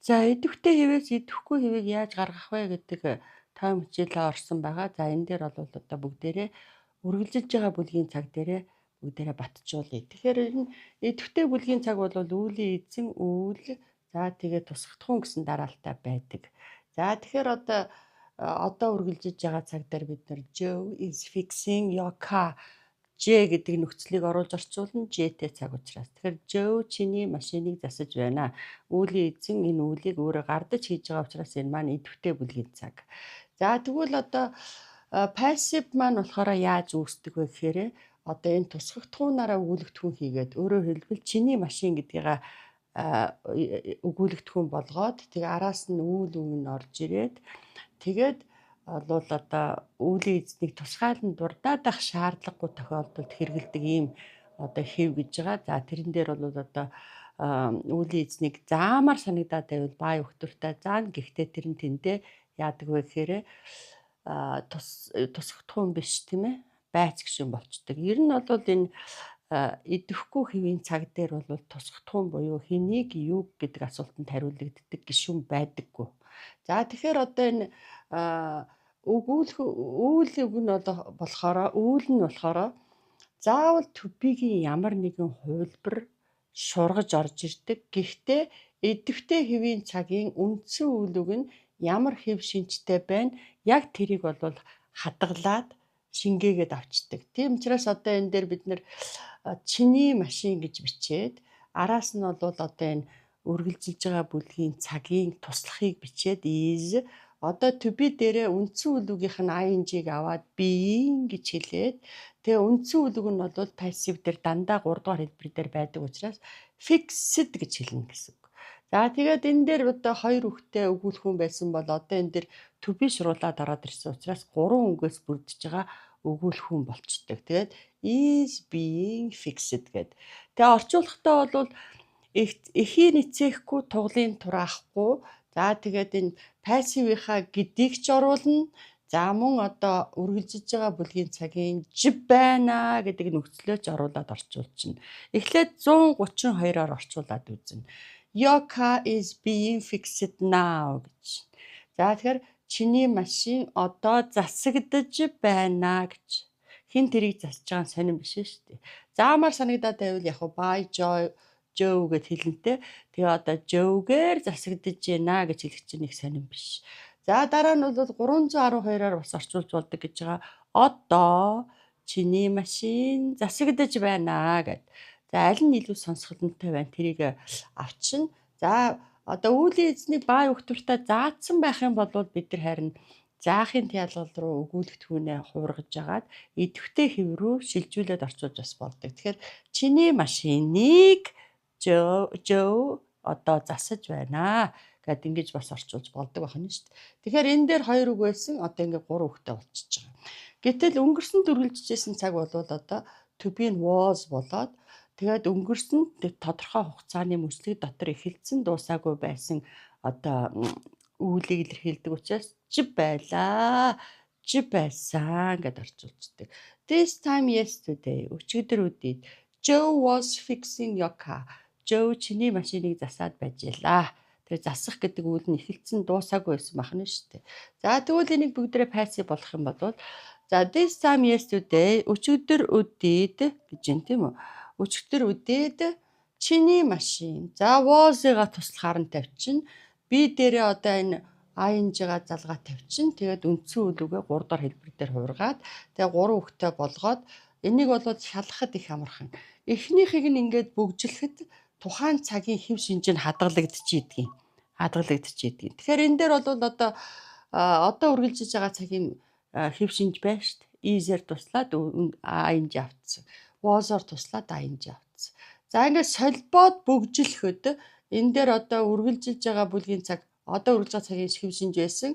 За, идэвхтэй хэвээс идэвхгүй хэвийг яаж гаргах вэ гэдэг тойм хичээлээ орсон байгаа. За, энэ дээр бол одоо бүгдээрээ үргэлжилж байгаа бүлгийн цаг дээрээ бүгдээрээ батжуулъя. Тэгэхээр энэ идэвхтэй бүлгийн цаг бол үйлийн эзэн үйл, за, тэгээд тусгахдахуун гэсэн дараалттай байдаг. За, тэгэхээр одоо үргэлжиж байгаа цаг дээр бид нар "Joe is fixing your car", J гэдэг нөхцөлийг оруулж орчуулна, J-тэй цаг учраас. Тэгэхээр Joe чиний машиныг засаж байна. Үйлийн эзэн энэ үйлийг өөрөө гардаж хийж байгаа учраас энэ маань идэвхтэй бүлгийн цаг. За, тэгвэл одоо passive маань болохоор яаж үүсдэг вэ гэхээр одоо энэ тусгагдахуунаараа өгүүлэгдэхүүн хийгээд, өөрөөр хэлбэл чиний машин гэдгийг өгүүлэгдэхүүн болгоод, тэгээ араас нь үйл үг нь орж ирээд, тэгээд болвол одоо үйлийн эзнийг тусгайлан дурдаад ах шаардлагагүй тохиолдолд хэрэглэдэг ийм одоо хэв гэж байгаа. За, тэрэн дээр бол одоо үйлийн эзнийг заамаар санагдаад байвал by өгтөртэй заана. Гэхдээ тэр нь тэндээ яадаг вэ гэхээр тус тусгагдахуун биш, тийм ээ, байц гишүүн болчдөг. Ер нь бол энэ идэвхгүй хэвийн цаг дээр бол тусгагдахуун буюу хэнийг, юу гэдэг асуултанд хариулагддаг гишүүн байдаггүй. За, тэгэхээр одоо энэ өгүүлэх үйл үг нь болохоор, үйл нь болохоор заавал to be-гийн ямар нэгэн хувилбар шургаж орж ирдэг. Гэхдээ идэвхтэй хэвийн цагийн үндсэн үйл үг нь ямар хэв шинжтэй байна, яг тэрийг бол хадгалаад шингээгээд авчдаг. Тийм учраас одоо энэ дээр бид нэр чиний машин гэж бичээд, араас нь бол одоо энэ үргэлжилж байгаа бүлгийн цагийн туслахыг бичээд, is, одоо to be дээрээ үндсэн үйл үгийнх нь ing-г аваад being гэж хэлээд, тэгээ үндсэн үйл үг нь бол passive дээр дандаа 3 дугаар хэлбэр дээр байдаг учраас fixed гэж хэлнэ гэсэн үг. За, тэгээд энэ дээр одоо хоёр үгтэй өгүүлэхүүн байсан бол одоо энэ дээр to be шруулаад ороод ирсэн учраас гурван үгээс бүрдэж байгаа өгүүлэхүүн болчдөг. Тэгээд is being fixed гэдэг. Тэгээ орчуулгатай бол эхийн эцээхгүй, туглын тураахгүй. За, тэгээд энэ passive-ийнхаа гэдгийг ч оруулна. За, мөн одоо үргэлжиж байгаа бүлгийн цагийн ж байна гэдэг нөхцлөө ч оруулаад орчуулчихна. Эхлээд 132-оор орчуулад үзнэ. "Your car is being fixed now" гэж. За, тэгэхээр чиний машин одоо засагдаж байна гэж. Хэн тэрийг засаж байгаа нь сонин биш шүү дээ. Заамаар санагдаад байвал яг by Joe, Joe гэд хэлэнтэй. Тэгээ одоо Joe-гээр засагдаж байна гэж хэлэх чинь их сонин биш. За, дараа нь бол 312-оор бас орчуулж болдог гэж байгаа. Одоо чиний машин засагдаж байна гэд. За, аль нь илүү сонсголонтой байна, тэрийг авчина. За, одоо үйлийн эзнийг by өгтөртөө заадсан байх юм бол бид нар харин заахын ялгал руу өгүүлэгдэхүүнээ хувиргаж агаад идэвхтэй хэв рүү шилжүүлээд орчуулж бас болдог. Тэгэхээр чиний машиныг Joe одоо засаж байна гэд ингэж бас орчуулж болдог байна шүү дээ. Тэгэхээр энэ дээр хоёр үг байсан, одоо ингээ гурван үгтэй болчихж байгаа. Гэтэл өнгөрсөн үргэлжижсэн цаг бол одоо to be was болоод, тэгээд өнгөрсөн тодорхой хугацааны мөчлөг дотор эхэлсэн, дуусаагүй байсан одоо үйлийг илэрхийлдэг учраас ж байлаа, ж байсан гэд орчуулждаг. This time yesterday, өчигдөр үдийд, Joe was fixing your car. Joe чиний машиныг засаад байж байлаа. Тэр засах гэдэг үйл нь эхэлсэн, дуусаагүй байсан байна шүү дээ. За, тэгвэл энийг бүгдээрээ passive болох юм бол, за, this time yesterday, өчигдөр үдийд гэж юм, тийм үү? Өчигдөр үдийд чиний машин. За, was-га туслахаар нь тавьчихна. Be дээрээ одоо энэ ing-га залгаа тавьчин. Тэгээд үндсэн үйл үгээ 3 дахь хэлбэр дээр хувиргаад, тэгээ 3 үгтэй болгоод энийг бол шалгахад их амархан. Эхнийхийг нь ингээд бөгжлэхэд тухайн цагийн хэв шинж нь хадгалагдчихийдгийг. Хадгалагдчихийдгийг. Тэгэхээр энэ дээр бол одоо үргэлжиж байгаа цагийн хэв шинж байна шүү дээ. Is-ээр туслаад ing авцсан. Was-оор туслаад ing авцсан. За, ингээд холбоод бөгжлөхөд энэ дээр одоо үргэлжилж байгаа бүлгийн цаг, одоо үргэлж байгаа цагийн хэв шинж байсан.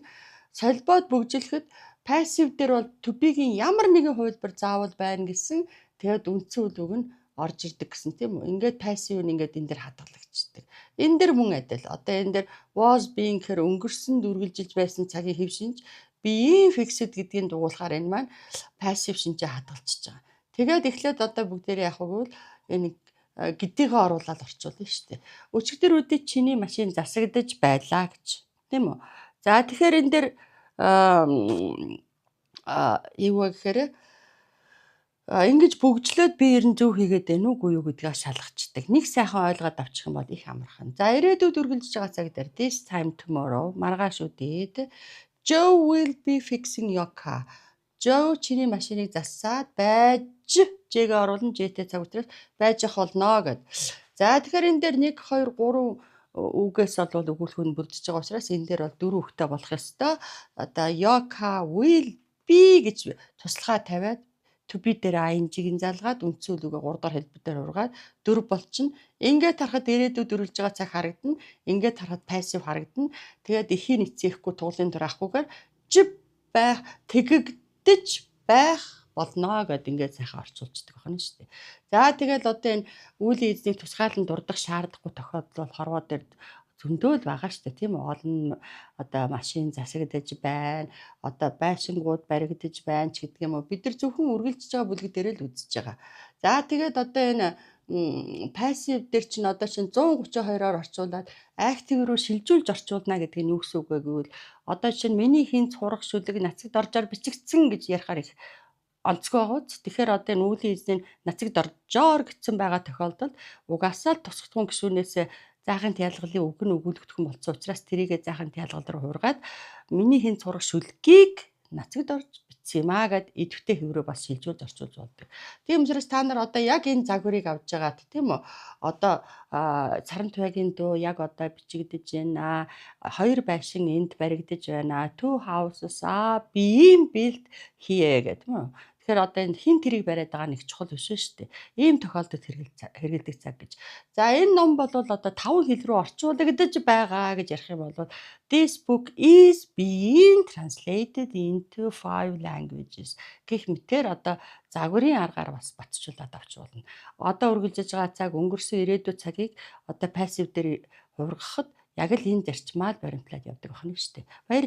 Холбоод бөгжлөхөд passive дээр бол to be-гийн ямар нэгэн хувилбар заавал байна гэсэн. Тэгээд үндсэн үйл үг нь орж ирдэг гэсэн, тийм үү? Ингээд passive нь ингээд энэ дээр хадгалагдчихдаг. Энэ дээр мөн адил. Одоо энэ дээр was being гэхээр өнгөрсөн үргэлжилж байсан цагийн хэв шинж, being fixed гэдгийг дугуулахаар энэ маань passive шинжээ хадгалчихж байгаа. Тэгээд эхлээд одоо бүгдээрээ яг гэвэл энэ гэдгийг оруулаад орчуулна шүү дээ. Өчигдөр өдий чиний машин засагдаж байлаа гэж. Тийм үү? За, тэгэхээр энэ дээр юу вэ гэхээр ингэж бөгжлөөд би ер нь зөв хийгээд байна уугүй юу гэдгийг шалгачдаг. Нэг сайхан ойлгоод авчих юм бол их амархан. За, ирээдүйд үргэлжлэж байгаа цаг дээр this time tomorrow, маргааш үдээд, Joe will be fixing your car. Joe чиний машиныг засаад байж, J-гээ оруулна, J-тэй цаг учраас байж ах болно гэд. За, тэгэхээр энэ дээр 1 2 3 үгээс бол өгүүлэх нь бүрдэж байгаа учраас энэ дээр бол дөрөв үгтэй болох ёстой. Одоо your car will be гэж туслахаа тавиад, to be дээр ing-ийг залгаад, үндсэн үйл үгээ 3 дахь хэлбэр дээр ургаад дөрв болчихно. Ингээд харахад ирээдүйд үргэлж байгаа цаг харагдана. Ингээд харахад passive харагдана. Тэгээд эхийн эцээхгүй туглын тур авахгүйгээр ж байх, тэгэгдэж байх болно гэд ингээд сайхан орчуулчихдаг байна шүү дээ. За, тэгэл одоо энэ үйлийн эзнийг тусгаалan дурдах шаардлагагүй тохиолдол бол хорвоо дээр зөндөө л байгаа шүү дээ, тийм үү? Олон одоо машин засагдаж байна, одоо байшингууд баригдаж байна ч гэдэг юм уу. Бид нар зөвхөн үргэлжиж байгаа бүлэг дээр л үзэж байгаа. За, тэгээд одоо энэ passive дээр чинь одоо чинь 132-оор орчуулад active руу шилжүүлж орчуулна гэдэг нь юу гэсэн үг вэ гэвэл одоо чинь миний хийн цурах шүлэг нацаг доржоор бичигдсэн гэж ярихаар их онцгой байгаа. Тэгэхээр одоо энэ үйлийн эзний нацаг доржоор гэсэн байгаа тохиолдолд угаасаа л тусгахдгүн гишүүнээс заахын ялгалын үг нь өгүүлэгдэхүүн болсон учраас тэрийгэ заахын ялгал руу хувиргаад миний хэн цурах шүлгийг нацагд орж бичсэн юм аа гэд идэвхтэй хэврээ бас шилжүүлж орчуулж болдог. Тийм учраас та нар одоо яг энэ загварыг авч байгаад, тийм үү? Одоо Саран туяагийн дуу яг одоо бичигдэж байна. Хоёр байшин энд баригдаж байна. Two houses are being built here гэх, тийм үү? Тэгэхээр одоо энэ хэн тэрийг бариад байгаа нэг чухал биш шүү дээ. Ийм тохиолдолд хэрэгэлдэг цаг гэж. За, энэ ном бол одоо таван хэл рүү орчуулагдаж байгаа гэж ярих юм бол this book is being translated into five languages гэх мэтээр одоо загварын аргаар бас батжуулаад авч болно. Одоо үргэлжлэж байгаа цаг, өнгөрсөн, ирээдүйн цагийг одоо passive дээр хувиргахад яг л энэ зарчмаар баримтлаад явдаг байна шүү дээ. Баярлалаа.